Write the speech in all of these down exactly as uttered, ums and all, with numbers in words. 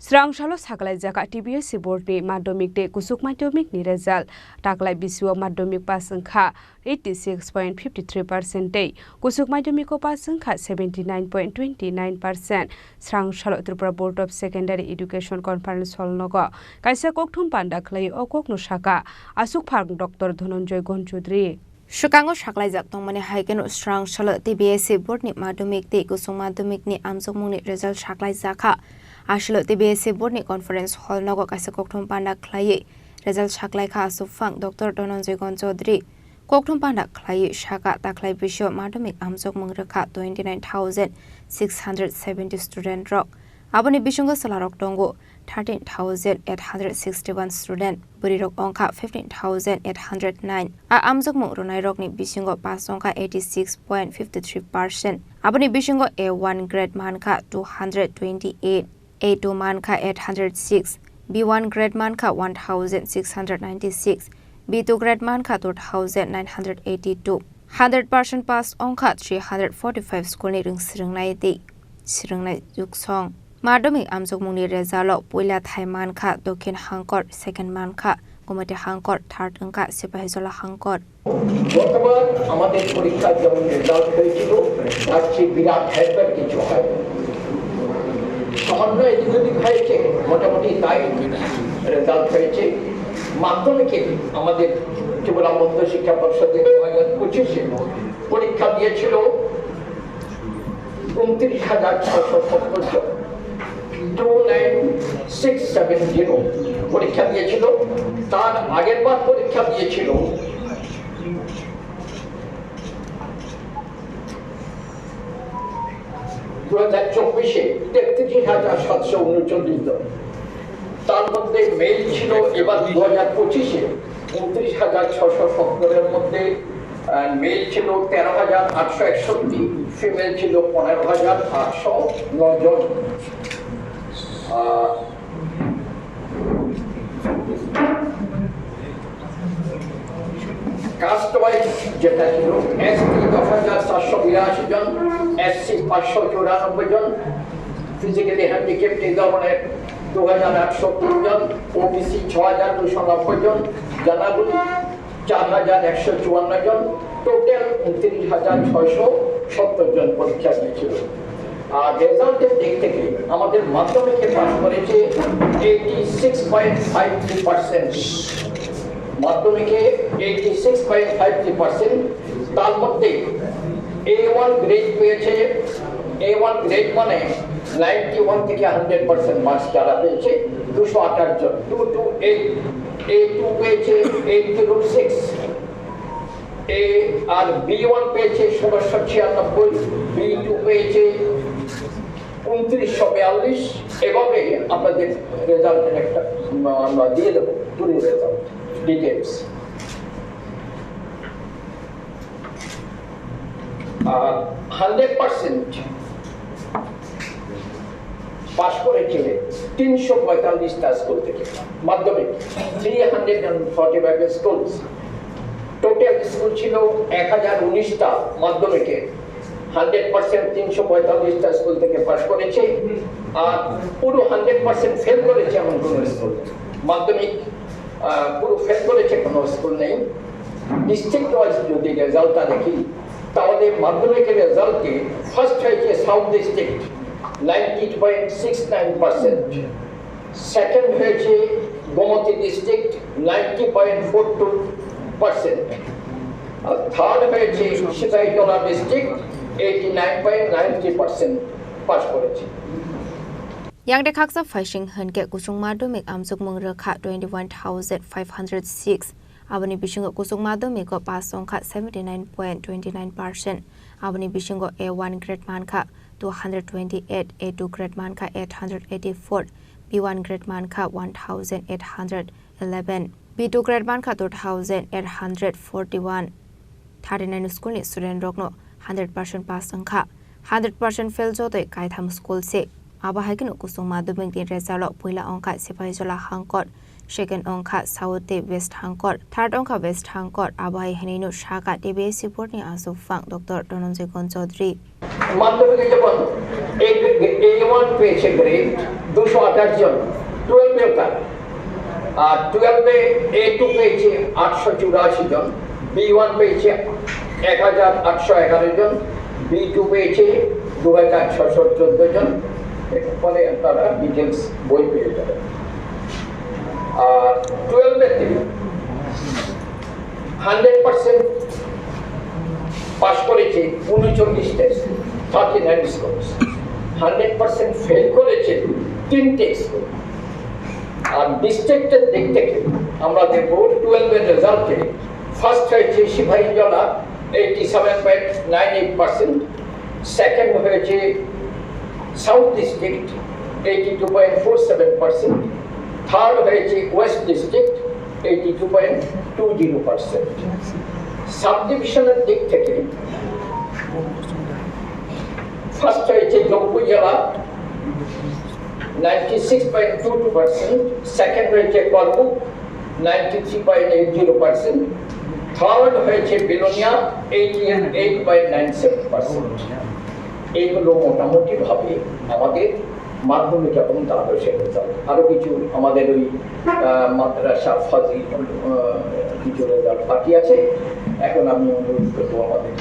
Srang salo saklaijak T B S C board ni madhyamik tei kuchuk madhyamik ni result. Taklai bisio madhyamik pass wngkha eighty six point fifty three percent tei kuchuk madhyamiko pass wngkha seventy nine point twenty nine percent. Srang salo Tripura Board of Secondary Education Conference Hall nogo kaisa kokthum panda khlai o kokno saka aswk phang Doctor Dhananjay Gon Chaudhary. Swkango saklaijak tongmani hai kheno srang salo T B S C board ni madhyamik tei kuchuk madhyamik ni amjokmung ni result saklaijakha. Aswlo T B S C board ni conference hall nogo kaisa kokthum panda khlaiwi result saklaikha aswk phang Doctor Dhananjay Gon Chaudhary. Kokthum panda khlaiwi saka taklai bisio madhyamik amjokmung rwkha twenty nine thousand six hundred seventy student rok. Aboni bisingo chwlarok tongo thirteen thousand eight hundred sixty one student, bwrwirok wngkha fifteen thousand eight hundred nine. A amjokmung rwnairokni bisingo pass wngkha eighty six point fifty three percent. Aboni bisingo A one grade mankha two hundred twenty eight, A two mankha eight hundred six, B one grade mankha one thousand six hundred ninety six, B two grade mankha two thousand nine hundred eighty two. Hundred percent pass wngkha three hundred forty five school ni rwngswrwngnai tei swrwngnai juksong. Madhyamik amjokmungni result o puila thai mankha Dokhin Hangkor, second mankha Gumati Hangkor, third wngkha Sipahijola Hangkor. বর্তমান আমাদের পরীক্ষার যেমন রেজাল্ট হয়েছিল, তার চেয়ে বিরাট হ্যাটব্যাক কিছু হয়। সামান্য এদিক ওদিক হয়েছে, মোটামুটি তাই রেজাল্ট হয়েছে। মাধ্যমিকে আমাদের ত্রিপুরা মধ্য শিক্ষা পর্ষদের দু হাজার পঁচিশে পরীক্ষা দিয়েছিল ঊনত্রিশ হাজার ছশো সত্তর জন, two nine six seven zero পরীক্ষা দিয়েছিল। তার আগের বার পরীক্ষা দিয়েছিল দু হাজার চব্বিশে তেত্রিশ হাজার সাতশো উনচল্লিশ জন। তার মধ্যে মেল ছিল এবার দু হাজার পঁচিশে ঊনত্রিশ হাজার ছশো সত্তরের মধ্যে, আহ, মেল ছিল তেরো হাজার আটশো একষট্টি, ফিমেল ছিল পনেরো হাজার আটশো নয় জন। আহ, কাস্ট ওয়াইজ যেটা ছিল, এসটি দশ হাজার চারশো বিরাশি জন, এসসি পাঁচশো চুরানব্বই জন, ফিজিক্যালি হ্যান্ডিক্যাপড এই ধরনের দু হাজার আটশো তিন জন, ওবিসি ছ হাজার দুশো নব্বই জন, জেনারেল চার হাজার একশো চুয়ান্ন জন, টোটাল ঊনত্রিশ হাজার ছয়শো সত্তর জন পরীক্ষা দিয়েছিল। আর রেজাল্টের দিক থেকে আমাদের মাধ্যমিকে পাস করেছে eighty six point five three percent, মাধ্যমিকে eighty six point five three percent. তার মধ্যে এ ওয়ান গ্রেড পেয়েছে, এ ওয়ান গ্রেড মানে নাইনটি ওয়ান থেকে হান্ড্রেড পার্সেন্ট মার্কস যারা পেয়েছে, দুশো আঠাশ জন, two two eight. A two পেয়েছে এইট জিরো সিক্স, এ আর বি ওয়ান পেয়েছে ষোলোশো ছিয়ানব্বই, বি টু পেয়েছে উনত্রিশশো বিয়াল্লিশ। এভাবে আপনাদের রেজাল্টের একটা, উম, আমরা দিয়ে দেবো পুরো রেজাল্ট ডিটেলস। আর হান্ড্রেড পার্সেন্ট পাস করেছে তিনশো পঁয়তাল্লিশটা স্কুল থেকে, মাধ্যমিক, three hundred and forty five schools. Total school ছিল এক হাজার উনিশটা মাধ্যমিকে, হান্ড্রেড পার্সেন্ট তিনশো পঁয়তাল্লিশটা স্কুল থেকে পাস করেছে। আর পুরো হান্ড্রেড পার্সেন্ট ফেল করেছে এমন কোনো স্কুল নেই। মাধ্যমিক, আহ, পুরো ফেল করেছে কোনো স্কুল নেই। ডিস্ট্রিক্ট ওয়াইজ যদি রেজাল্টটা দেখি, তাহলে মাধ্যমিকের রেজাল্টে ফার্স্ট হয়েছে south district, ninety point six nine percent. Second হয়েছে Gomati district, ninety point four two percent. আর থার্ড হয়েছে Sepahijala district, eighty nine point nine three percent pass করেছে। Yang de khaksa phaising hwn khe kuchung madhyamik amjokmung rwkha twenty one thousand five hundred six. Aboni bisingo kuchuk madhyamiko pass wngkha seventy nine point twenty nine percent. Aboni bisingo A one grade mankha two hundred twenty eight, A two grade mankha eight hundred eighty four, B one grade mankha one thousand eight hundred eleven, B two grade mankha two thousand eight hundred forty one. Thirty nine school ni student rokno hundred percent pass wngkha. Hundred percent fail jotoi kaitham school se. Abo hai kheno kuchung madhyamik ni result o puila wngkha Sipahijola Hangkor, second wngkha South tei West Hangkor, third wngkha West Hangkor. Abo hai hwnwi no saka T B S C board ni aswk phang Doctor Dhananjay Gon Chaudhary. মাধ্যমিকে যেমন এ ওয়ান পেয়েছে গ্রেড দুশো আঠাশ জন, টুয়েলভে ওটা, আর টুয়েলভে এ two পেয়েছে আটশো চুরাশি জন, বি ওয়ান পেয়েছে এক হাজার আটশো এগারো জন, বি টু পেয়েছে দু হাজার ছশো চোদ্দ জন। এর ফলে আপনারা ডিটেলস বই পেয়ে যাবেন। আর টুয়েলভেতে হান্ড্রেড পার্সেন্ট পাস করেছে উনচল্লিশ test, thirty nine score. Hundred percent fail করেছে তিনটে স্কুল। আর ডিস্ট্রিক্টের দিক থেকে আমরা দেখব টুয়েলভের রেজাল্টে ফার্স্ট হয়েছে Sepahijala, eighty seven point nine eight percent. Second হয়েছে south district, eighty two point four seven percent. Third হয়েছে west district, eighty two point two zero percent. Sub ডিভিশনের দিক থেকে ফার্স্ট হয়েছে Jampuijala, ninety six point two two percent. Second হয়েছে Karbook, ninety three point eight zero percent. Third হয়েছে Belonia, eighty eight point nine seven percent. এইগুলো মোটামুটিভাবে আমাদের মাধ্যমিক এবং দ্বাদশের রেজাল্ট। আরও কিছু আমাদের ওই, আহ, মাদ্রাসা, ফাজিল, আহ, কিছু রেজাল্ট বাকি আছে। এখন আমি অনুরোধ করবো আমাদের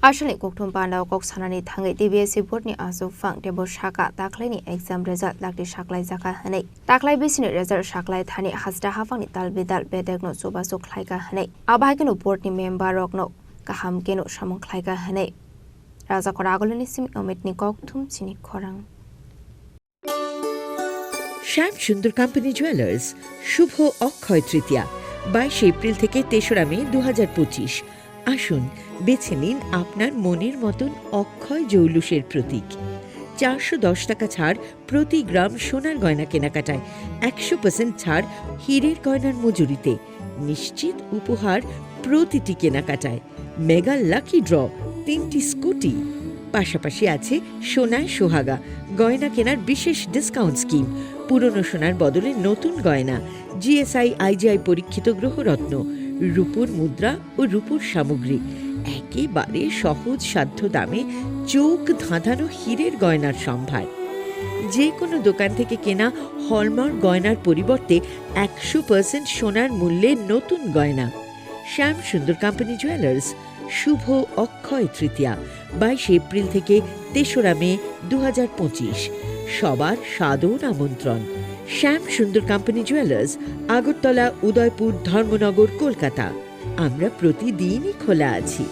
Aswkni kokthum panda o kok sanani thangwi T B S C board ni achukphang teibo saka takhlaini exam result dakti saklaijakha hwnwi. Takhlai bisini result saklai thani hasta haphangni tal bidal bedekno chubachu khlaikha hwnwi. Abo hai kheno board ni member rokno kaham kheno samung khlaikha hwnwi. Rajakora Agulini simi Omitni kokthum chini khorang. শ্যাম সুন্দর company jewellers, শুভ অক্ষয় তৃতীয়া, বাইশে এপ্রিল থেকে তেসরা মে দু হাজার পঁচিশ। আসুন, বেছে নিন আপনার মনের মতন অক্ষয় জৌলুসের প্রতীক। চারশো দশ টাকা ছাড় প্রতি গ্রাম সোনার গয়না কেনাকাটায়, একশো পার্সেন্ট ছাড় হীরের গয়নার মজুরিতে, নিশ্চিত উপহার প্রতিটি কেনাকাটায়, মেগা লাকি ড্র, তিনটি স্কুটি। পাশাপাশি আছে সোনায় সোহাগা, গয়না কেনার বিশেষ ডিসকাউন্ট স্কিম, পুরনো সোনার বদলে নতুন গয়না, G S I I G I পরীক্ষিত গ্রহরত্ন, রূপোর মুদ্রা ও রূপোর সামগ্রী। একেবারে সহজ সাধ্য দামে চোখ ধাঁধানো হীরের গয়নার সম্ভার। যে কোনো দোকান থেকে কেনা হলমার্ক গয়নার পরিবর্তে একশো পার্সেন্ট সোনার মূল্যে নতুন গয়না। শ্যাম সুন্দর কোম্পানি জুয়েলার্স, শুভ অক্ষয় তৃতীয়া, বাইশে এপ্রিল থেকে তেসরা মে দু হাজার পঁচিশ। সবার সাদর আমন্ত্রণ। শ্যাম সুন্দর কোম্পানি জুয়েলার্স, আগরতলা, উদয়পুর, ধর্মনগর, কলকাতা। আমরা প্রতিদিনই খোলা আছি।